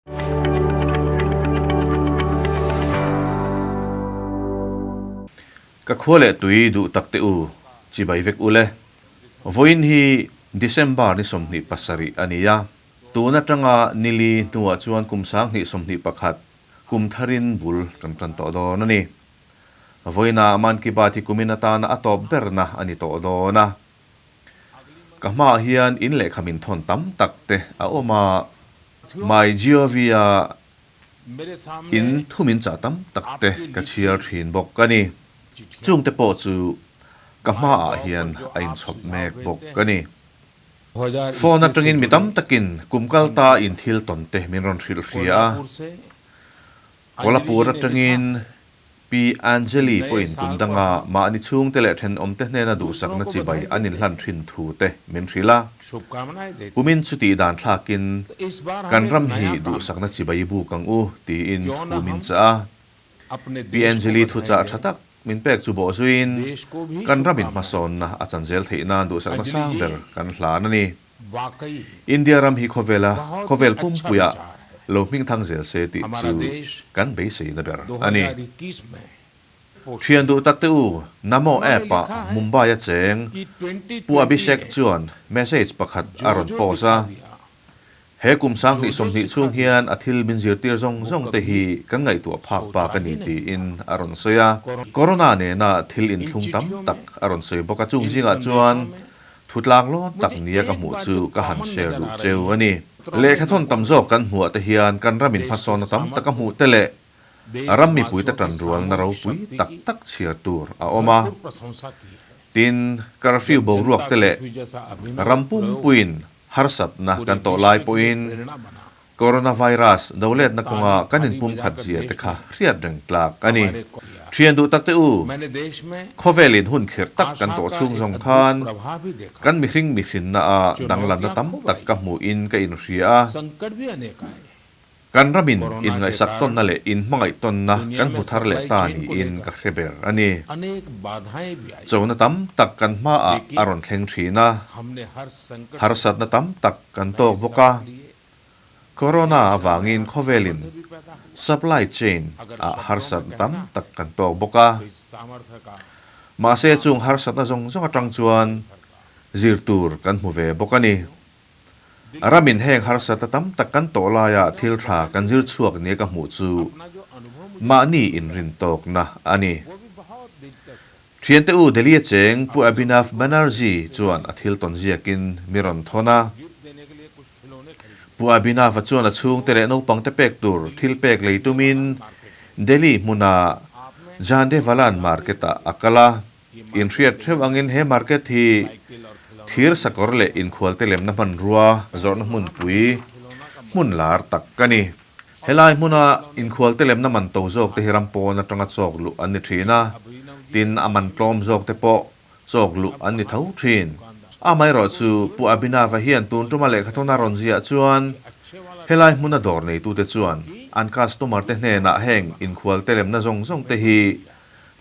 Ka khua leh tui duh tak te u, chibai vek u le. Vawiin hi December ni 27 a ni a, tun atanga nili hnuah chuan kum 2021 kum tharin bul kan tan tawh dawn a ni. Vawiina Mann Ki Baat hi kumin atana a tawp berna a ni tawh dawn a. Ka hmaah hian in lehkha min thawn tam tak te a awm a, My gov a in thu min chah tam tak te ka chhiar thin bawk a ni. Chung te pawh chu ka hmaah hian a inchhawp mek bawk a ni. Phone atangin mi tam takin kum kal ta in thil tawn te min rawn hrilh hria a. Kolhapur atangin Pi Anjali pawhin kum danga mahni chhungte leh thenawmte hnena duhsakna chibai an inhlan thin thu te min hrilh a. Kumin chutih dan thlakin kan ram hi duhsakna chibai buk ang u tiin thu min chah a. Pi Anjali thuchah tha tak min pek chu bawh zuiin kan ramin hmasawnna a chan zel theih nan duhsakna sang ber kan hlan a ni. India ram hi khawvela khawvel pumpuiah lo hmingthang zel se tih chu kan beiseina ber a ni. Thian duh tak te u, Namo app-ah Mumbai-a cheng Pu Abhishek chuan message pakhat a rawn post a. He kum 2020 chhung hian a thil min zirtir zawng zawng te hi kan ngaihtuah phak bak a ni tiin a rawn sawi a. Corona nena thil inthlung tam tak a rawn sawi bawk a, chung zingah chuan Thutlang lawn tak nia ka hmuh chu ka han share duh cheu a ni. Lehkhathawn tam zawk kan hmuh ah te hian kan ramin hmasawnna tam tak a hmuh te leh ram mipuite tanrualna ropui tak tak chhiar tur a awm a. Tin, curfew boruak te leh ram pumpuiin harsatna kan tawh lai pawhin Coronavirus doletna kawnga kan inpumkhat zia te kha hriat reng tlak a ni. Thian duh tak te u, khawvelin hun khirh tak kan tawh chhung zawng khan kan mihring mihrinna a danglamna tam tak ka hmuhin ka inhria a. Kan ramin inngaihsak tawnna leh inhmangaih tawnna kan hmu thar leh ta niin ka hre ber a ni. Chona tam tak kan hmaah a rawn thleng thin a, harsatna tam tak kan tawk bawk a. Corona avangin khawvelin supply chain ah harsatna tam tak kan tawk bawk a. Mahse chung harsatna zawng zawng atang chuan zir tur kan hmu ve bawk a ni. Ramin heng harsatna tam tak kan tawh laia thil tha kan zir chhuak nia ka hmuh chu mahni inrin tawkna a ni. Thiante u Delhi a cheng Pu Abhinav Banerjee chuan a thil tawn ziakin mi rawn thawn a. Pu Abhinav-a chuan a chhungte leh naupangte pek tur thil pek lei tumin Delhi hmuna Jhandewalan Market-ah a kal a. Inhriat theuh angin he market hi thir sakawr leh inkhualte lemna hmanrua zawrhna hmunpui hmun lar tak a ni. Helai hmuna inkhualte lemna man to zawk te hi ram pawn atanga chawk luh an ni thin a, tin a man tlawm zawk te pawh chawk luh an ni tho thin. Amaherawh chu Pu Abhinava hian tun tuma lehkhathawn a rawn ziah chuan helai hmuna dawr neitute chuan an customer te hnenah heng inkhualte lemna zawng zawng te hi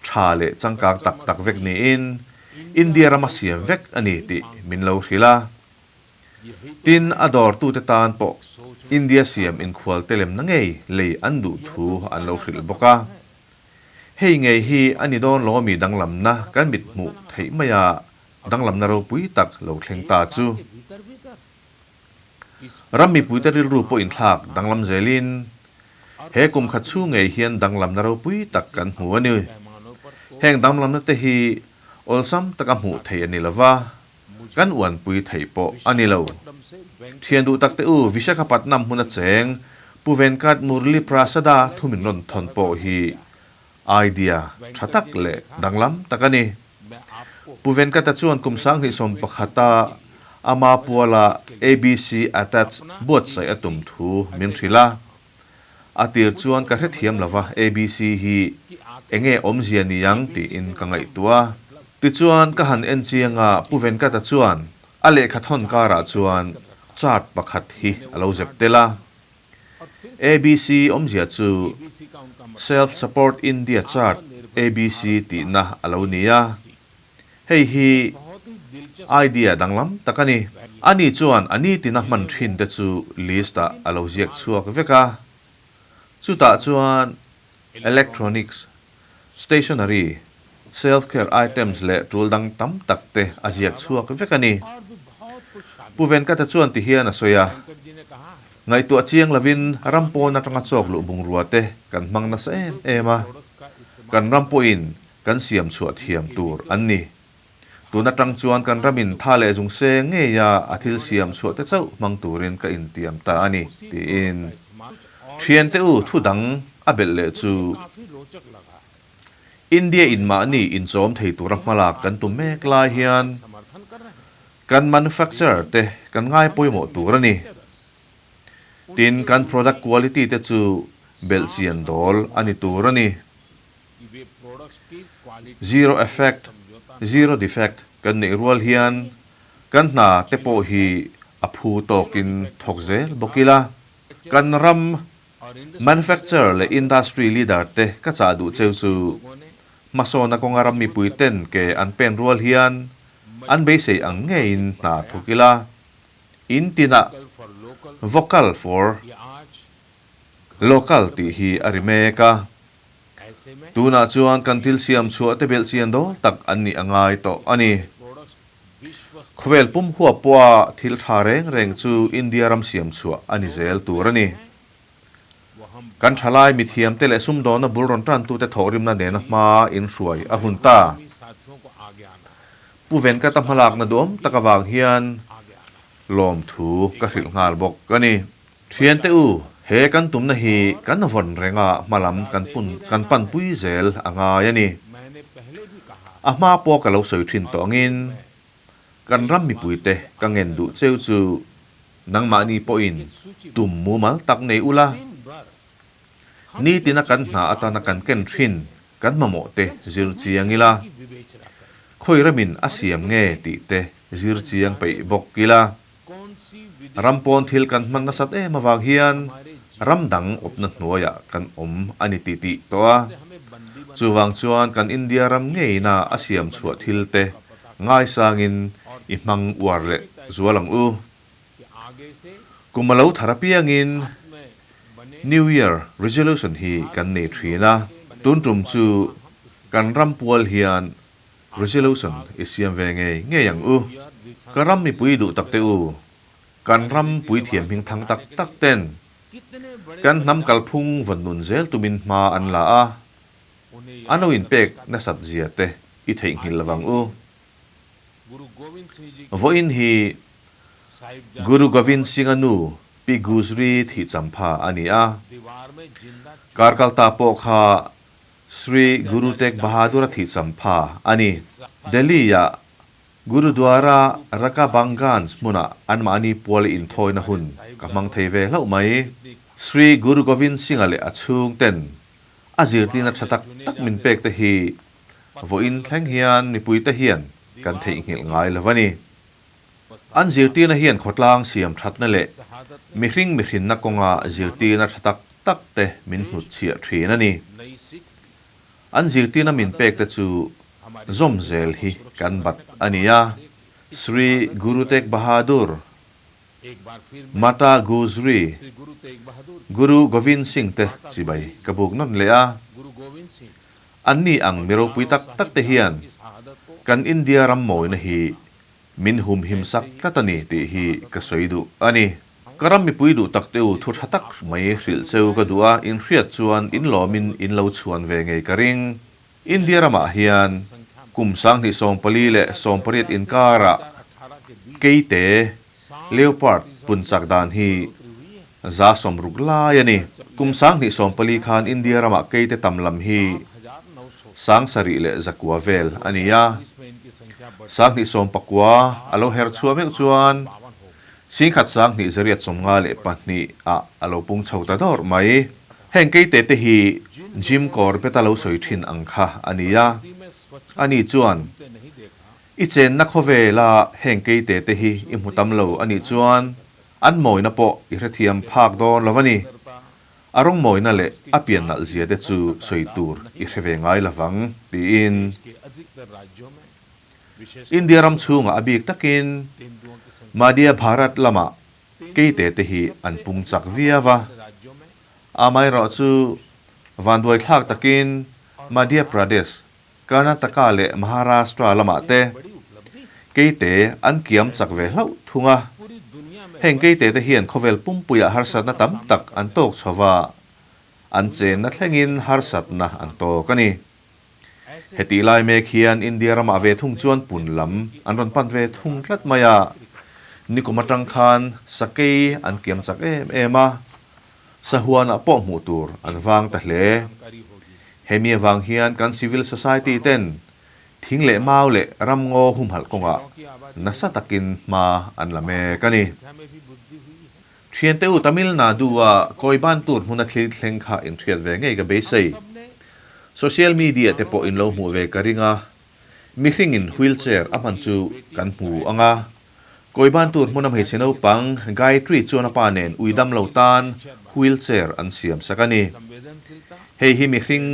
tha leh changkang tak tak vek niin India rama siam vek a ni tih min lo hrilh a. Tin, a dawrtute tan pawh India siam inkhualte lemna ngei lei an duh thu an lo hrilh bawk a. Hei ngei hi a ni dawn lawmi danglamna kan mit hmuh theih maia danglamna ropui tak lo thleng ta chu. Ram mipuite rilru pawh inthlak danglam zelin he kum khat chhung ngei hian danglamna ropui tak kan hmu a ni. Heng danglamna te hi awlsam taka hmuh theih a ni lova, Kan uanpui theih pawh a ni lo. Thian duh tak te u, Vishakhapatnam hmun a cheng Pu Venkat Murli Prasada thu min rawn thawn pawh hi idea tha tak leh danglam tak a ni. Pu Venkata chuan kum 2011 a ama puala ABC Attach buatsaih a tum thu min hrilh a. A tir chuan ka hrethiam lova ABC hi enge awmzia ni ang tiin ka ngaihtuah a. Tichuan ka han en chiang a, Pu Venkata chuan a lehkha thawn karah chuan chart pakhat hi a lo zep tel a. ABC awmzia chu Self Support India Chart ABC tihna a lo ni a. Hei hi idea danglam tak a ni. Ani chuan a nitina hman thin te chu list ah a lo ziak chhuak vek a, chutah chuan electronics, stationery, self care items leh tul dang tam tak te a ziak chhuak vek a ni. Pu Venkata chuan ti hian a sawi a, Ngaihtuah chiang lovin ram pawn atanga chawk luh bungrua te kan hmang nasa em em a, kan ram pawhin kan siam chhuah thiam tur an ni. Tun atang chuan kan ramin tha leh zung se ngeia a thil siam chhuah te chauh hmang turin ka intiam ta a ni, tiin thiante u thu dang a belh leh chu India in mahni inchawm thei tura hmalak kan tum mek lai hian kan manufacturer te kan ngai pawimawh tur a ni. Tin, kan product quality te chu belhchian dawl a ni tur a ni. Zero effect, zero defect kan neih rual hian kan hna te pawh hi a phu tawkin thawk zel bawk ila. Kan ram manufacturer leh industry leader te ka chah duh cheu chu hmasawna kawnga ram mipui ten ke an pen rual hian an beisei ang ngeiin hna thawk ila. In tinah vocal for local tih hi a ri mek a. Tunah chuan kan thil siam chhuah te belh chian dawl tak an nih a ngai tawh a ni. Khawvel pum huap pawha thil tha reng reng chu India ram siam chhuah a ni zel tur a ni. Kan thalai mithiamte leh sumdawnna bul rawn tantute thawhrimna nena hma inhruai a hun ta. Pu Venkata hmalakna duhawm tak avang hian lawmthu ka hrilh nghal bawk a ni. Thiante u, he kan tumna hi kan vawn renga hmalam kan pun kan panpui zel a ngai a ni. A hma pawh ka lo sawi thin tawh angin, kan ram mipuite ka ngen duh cheu chu nangmahni pawhin tum mumal tak nei ula, nitina kan hna atana kan ken thin kan mamawh te zir chiang ila, khawi ramin a siam nge tih te zir chiang peih bawk ila. Ram pawn thil kan hman nasat em avang hian ram dang awpna hnuaiah kan awm a ni tih tih tawh a. Chuvang chuan kan India ram ngeina a siam chhuah thil te ngaisangin i hmang uar leh zual ang u. Kum a lo thar apiangin New Year Resolution hi kan nei thin a. Tun tum chu kan ram pual hian Resolution i siam ve ngei ngei ang u. Ka ram mipui duh tak te u, kan ram puithiam hming thang tak tak ten kan hnam kalphung vawn nun zel tumin hma an la a, an lo inpek nasat zia te i theihnghilh lovang u. Vawiin hi Guru Govind Singh-a nu Pi Gujri thih champha a ni a, kar kalta pawh kha Sri Guru Teg Bahadur-a thih champha a ni. Delhi-ah Gurudwara Rakabanganj hmunah anmahni pual inthawina hun ka hmang thei ve hlauh mai. Sri Guru Govind Singh-a leh a chhungten a zirtirna tha tak tak min pek te hi vawiin thleng hian mipuite hian kan theihnghilh ngai lo a ni. An zirtirna hian khawtlang siam thatna leh mihring mihrinna kawnga zirtirna tha tak tak te min hnutchhiah thin a ni. An zirtirna min pek te chu zawm zel hi kan bat a ni a, Sri Guru Teg Bahadur, Mata Gujri, Guru Govind Singh te chibai ka buk nawn leh a. Anni ang mi ropui tak tak te hian kan India ram mawina hi Min humhim sak tlat a ni tih hi ka sawi duh a ni. Ka ram mipui duh tak te u thu tha tak mai hrilh cheu ka duh a, in hriat chuan in lawmin in lo chhuan ve ngei ka ring. India ramah hian kum 2014 leh 18 inkarah keite, leopard, pun chak dan hi 60% lai a ni. Kum 2014 khan India ramah keite tam lam hi 7100 vel a ni a. 2019 a lo her chhuah meuh chuan 1882 ah a lo pung chho ta dawrh mai. Heng keite te hi Jim Corbett-a lo sawi thin ang kha a ni a. Ani chuan, I chenna khawvela heng keite te hi i hmu tam lo a nih chuan an mawina pawh i hrethiam phak dawn lo a ni. A rawngmawina leh a pian nalh zia te chu sawi tur i hre ve ngai lovang, tiin. India ram chhungah a bik takin Madhya Bharat lamah keite te hi an pung chak viau a. Amaherawhchu, vanduaithlak takin Madhya Pradesh, Karnataka leh Maharashtra lamah te keite an kiam chak ve hlauh thung a. Heng keite te hian khawvel pumpuiah harsatna tam tak an tawk chho va, an chenna thlengin harsatna an tawk a ni. Hetih lai mek hian India ramah ve thung chuan pun lam an rawn pan ve thung tlat mai a, nikum atang khan sakei an kiam chak em em a, sahuanah pawh hmuh tur an vang ta hle. Hemi avang hian kan civil society ten thing leh mau leh ramngaw humhalh kawngah nasa takin hma an la mek a ni. Thiante u Tamil Nadu-a Coimbatore hmuna thil thleng kha inhriat ve ngei ka beisei. Social media te pawh in lo hmuh ve ka ring a, mihringin wheelchair a hman chu kan hmu ang a. Coimbatore hmuna hmeichhe naupang Gayatri chuan a pa nen ui dam lo tan wheelchair an siam sak a ni. Hei hi mihring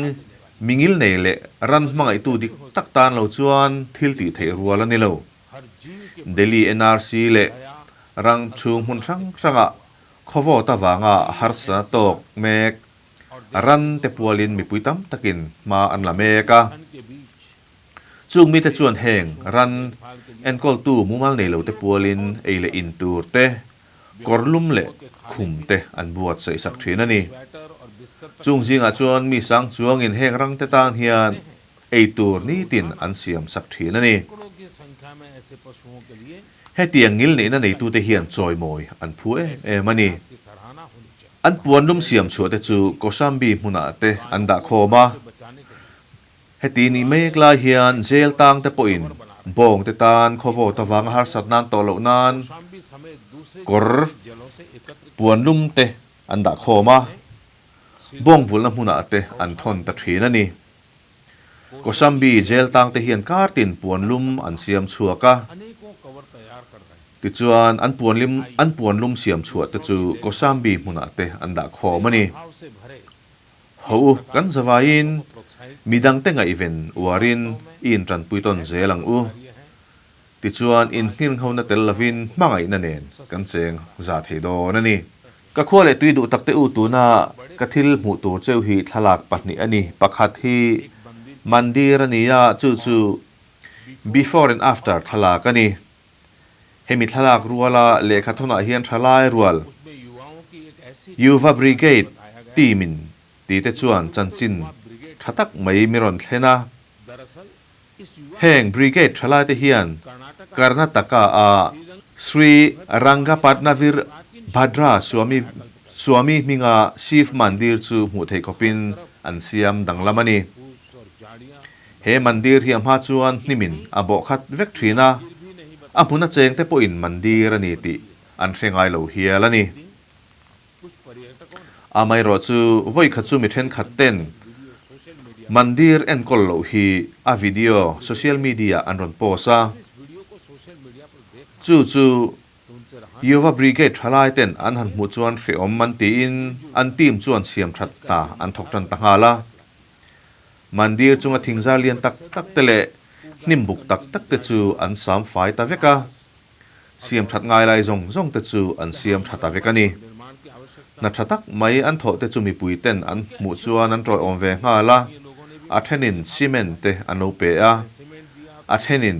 mingil nei leh ran hmangaihtu dik tak tan lo chuan thil tih theih rual a ni lo. Delhi NRC leh rang chhung hmun hrang hrangah khawvawt avanga harsatna tawk mek ran te pualin mipui tam takin hma an la mek a. Chung mite chuan heng ran enkawltu mumal nei lo te pualin ei leh in tur te, kawr lum leh khum te an buatsaih sak thin a ni. Chung zingah chuan mi sang chuangin heng rang te tan hian ei tur nitin an siam sak thin a ni. Hetiang ngilneihna neitute hian chawimawi an phu em em a ni. An puanlum siam chhuah te chu Kosambi hmunah te an dah khawm a. Heti nih mek lai hian jail tang te pawhin bawng te tan khawvawt avanga harsat nan tawh loh nan kawr puanlum te an dah khawm a, bawng vulhna hmunah te an thawn ta thin a ni. Kosambi jail tang te hian kar tin puan lum an siam chhuak a. Tichuan an puan lim an puan lum siam chhuah te chu Kosambi hmunah te an dah khawm a ni. Ho u, kan zavaiin midang te ngaihven uarin i intanpui tawn zel ang u. Tichuan innghinghona tel lovin hmangaihna nen kan cheng za thei dawn a ni. Ka khua leh tui duh takte u tuna ka thil hmuh tur cheu hi thlalak pahnih a ni. Pakhat hi Mandir a ni a, chu chu Before and After thlalak a ni. Hemi thlalak ruala lehkha thawnah hian thalai rual Yuva Brigade team in tite chuan chanchin tha tak mai mi rawn thlen a. Heng Brigade thalaite hian Karnataka-a Sri Rangapatnavir Bhadra Swami Swami hminga Shiv Mandir chu hmuh theih khawpin an siam danglam a ni. He mandir hi a hma chuan hnimin a bawh khat vek thin a, a hmuna chengte pawhin mandir a ni tih an hre ngai lo hial a ni. Amaherawh chu vawi khat chu mi thenkhat ten Mandir enkawl loh hi a video social media an rawn post a, chu chu Yuva Brigade thalai ten an han hmuh chuan hrehawm an tiin an team chuan siam that hna an thawk tan ta nghal a. Mandir chunga thingzar lian tak tak te leh hnim buk tak tak te chu an sam fai ta vek a. Siam that ngai lai zawng zawng te chu an siam tha ta vek a ni. Hna tha tak mai an thawh te chu mipui ten an hmuh chuan an tawiawm ve nghal a, a thenin cement te an lo pe a, a thenin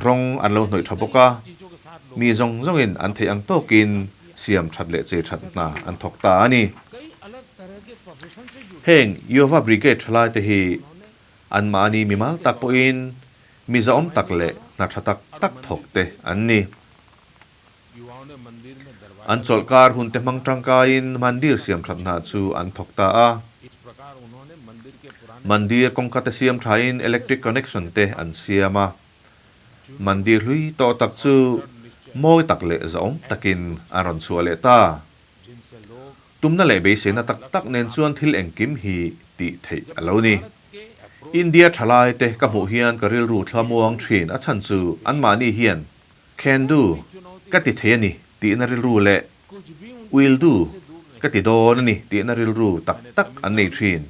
rawng an lo hnawih tha bawk a, mi zawng zawngin an theih ang tawkin siam that leh chei that hna an thawk ta a ni. Heng Yuva Brigade thalai te hi Anmahni mimal tak pawhin mi zahawm tak leh hna tha tak tak thawk te an ni. An chawlhkar hun te hmang tangkaiin mandir siam that hna chu an thawk ta a. Mandir kawngka te siam thain electric connection te an siam a. Mandir hlui tawh tak chu mawi tak leh zahawm takin an rawn chhuah leh ta. Tumna leh beiseina tak tak nen chuan thil engkim hi tih theih a lo ni. India thalai te ka hmuh hian ka rilru thlamuang thin a chhan chu anmahni hian can do ka ti thei a ni tihna rilru leh will do ka ti dawn a ni tihna rilru tak tak an nei thin.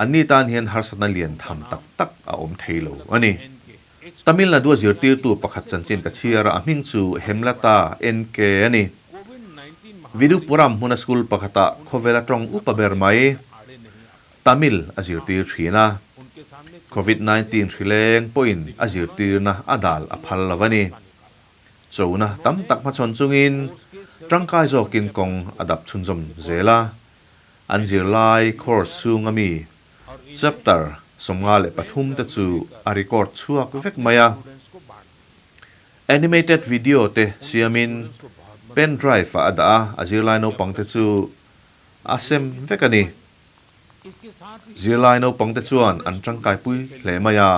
Anni tan hian harsatna lian tham tak tak a awm thei lo a ni. Tamil Nadu-a zirtirtu pakhat chanchin ka chhiar a, a hming chu Hemlata NK a ni. Vidupuram hmuna school pakhatah khawvela tawng upa ber mai Tamil a zirtir thin a. Covid 19 hrileng pawhin a zirtirna a dal a phal lo a ni. Chona tam tak hmachhawn chungin tangkai zawkin kawng a dap chhunzawm zel a. An zirlai course chhunga mi Chapter 53 te chu a record chhuak vek mai a. Animated video te siamin pen drive ah a dah a, a zirlai naupang te chu a sem vek a ni. Zirlai naupang te chuan an tangkaipui hle mai a,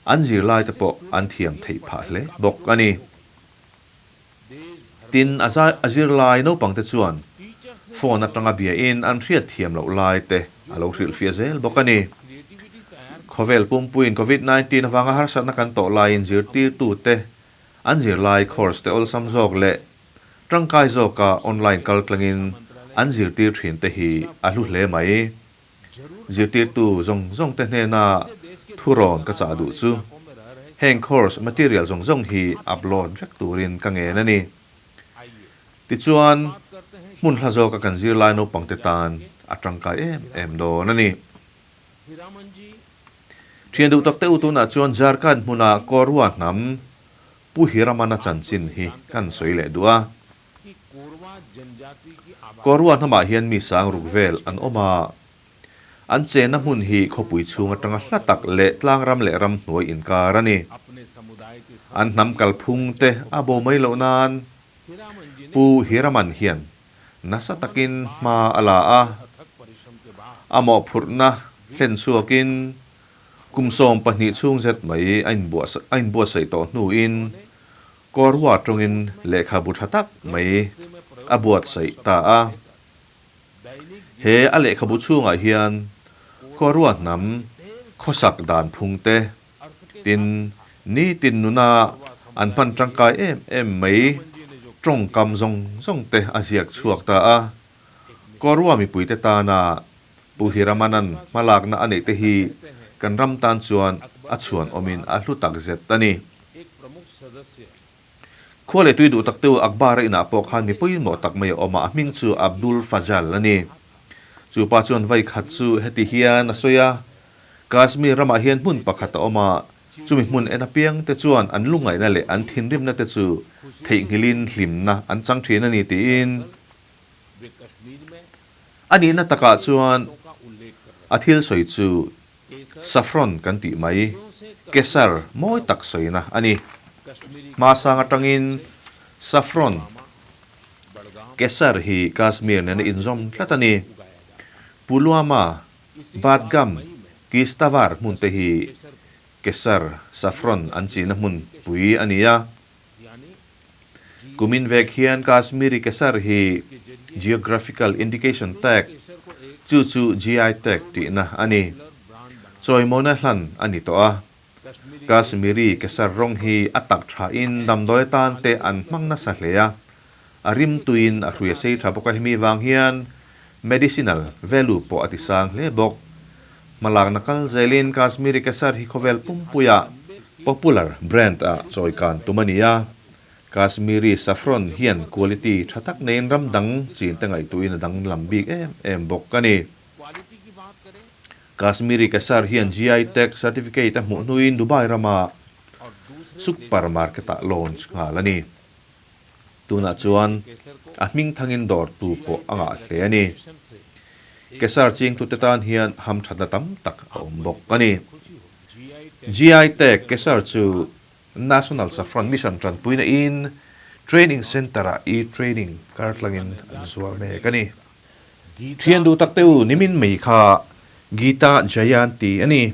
an zirlai te pawh an thiam theih phah hle bawk a ni. Tin, a a zirlai naupang te chuan phone atanga biain an hriat thiam loh lai te a lo hrilhfiah zel bawk a ni. Khawvel pumpuiin Covid 19 avanga harsatna kan tawh laiin zirtirtute an zirlai course te awlsam zawk leh tangkai zawka online kal tlangin an zirtir thin te hi a hlu hle mai. Zirtirtu zawng zawng te hnena thurawn ka chah duh chu heng course material zawng zawng hi upload vek turin ka ngen a ni. Tichuan, hmun hla zawka kan zirlai naupang te tan a tangkai em em dawn a ni. Thian duh tak te u tunah chuan Jharkhand hmuna Korwa hnam Pu Hiramana chanchin hi kan sawi leh duh a. Kawrua hnamah hian mi sang ruk vel an awm a, an chenna hmun hi khawpui chhung atanga hla tak leh tlangram leh ramhnuai inkar a ni. An hnam kalphung te a bo mai loh nan Pu Hiraman hian nasa takin hma a la a, a mawhphurhna hlen chhuakin kum 12 chhung zet mai a inbuatsaih tawh hnuin Kawrua tawngin lehkhabu tha tak mai a buatsaih ta a. He a lehkhabu chhungah hian Kawrua hnam khawsak dan phung te, tin nitin nuna an hman tangkai em em mai tawngkam zawng zawng te a ziak chhuak ta a. Kawrua mipuite tana Pu Hiramanan hmalakna a neih te hi kan ram tan chuan a chhuan awmin a hlu tak zet a ni. Khua leh tui duh tak teu Akbar-a inah pawh khan mi pawimawh tak mai a awm a, a hming chu Abdul Fazal a ni. Chu pa chuan vai khat chu heti hian a sawi a, Kashmir ramah hian hmun pakhat a awm a, chumi hmun en apiang te chuan an lungaihna leh an thinrimna te chu theihnghilhin hlimna an chang thin a ni tiin. A nihna takah chuan a thil sawi chu Saffron kan tih mai, kesar mawi tak sawina a ni. Hmasang atangin saffron, kesar hi Kashmir nena inzawm tlat a ni. Pulwama, Badgam, Kistavar hmun te hi kesar, saffron an chihna hmun pui a ni a. Kumin vek hian Kashmiri kesar hi Geographical Indication Tag, chu chu GI Tag tihna a ni. Chawimawna hlan a ni tawh a. Kashmiri kesar rawng hi a tak thain damdawi atan te an hmang nasa hle a. A rim tuiin a hrui a sei tha bawk a, hemi vang hian medicinal value pawh a ti sang hle bawk. Hmalakna kal zelin Kashmiri Kesar hi khawvel pumpuia popular brand ah chawikan tum a ni a. Kashmiri saffron hian quality tha tak neiin ram dang chin te ngaihtuhin a danglam bik em em bawk a ni. Kashmiri Kesar hian GI tag certificate a hmuh hnuin Dubai rama super market ah launch nghal a ni. Tunah chuan a hming thangin dawrtu pawh a ngah hle a ni. Kesar chingtute tan hian hamthatna tam tak a awm bawk a ni. GI Tag Kesar chu National Saffron Mission tanpuina in Training Centre-ah e-training kartlangin an zuar mek a ni. Thian duh tak te u, nimin mai kha Gita Jayanti a ni.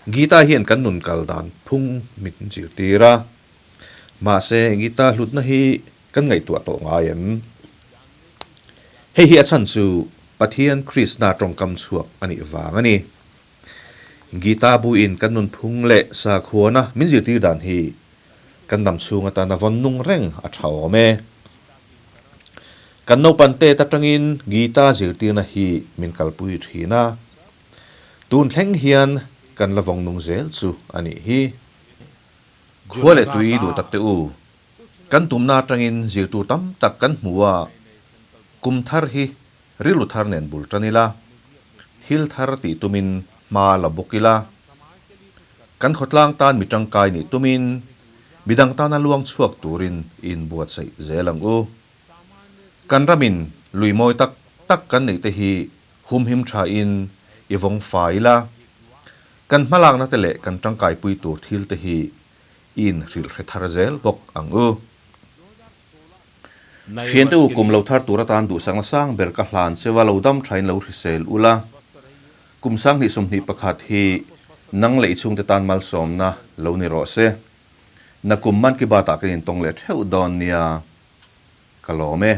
Gita hian kan nun kal dan phung min zirtir a. Mahse, Gita hlutna hi kan ngaihtuah tawh ngai em? Hei hi a chhan chu Pathian Krishna tawngkam chhuak a nih vang a ni. Gita buin kan nun phung leh sakhuana min zirtir dan hi kan dam chhung atana vawn nung reng a tha awm e. Kan naupan tet atangin Gita zirtirna hi min kalpui thin a. Tun thleng hian kan la vawng nung zel chu a nih hi. Khua leh tui duh tak teh u. Kan tumna atangin zirtur tam tak kan hmu a, kum thar hi rilru thar nen bul tan ila, thil thar tih tumin hma la bawk ila, kan khawtlang tan mi tangkai nih tumin midang tana luang chhuak turin inbuatsaih zel ang u. Kan ramin lui mawi tak tak kan neih te hi humhim thain i vawng fai ila, kan hmalakna te leh kan tangkaipui tur thil te hi i inhrilh hre thar zel bawk ang u. Thiante u kum lo thar tur atan duhsakna sang ber ka hlan cheu a, lo dam thain lo hrisel ula. Kum 2021 hi nang leh i chhungte tan malsawmna lo ni rawh se. Nakum Man Ki Baat ah kan intawng leh theuh dawn nia ka lawm e.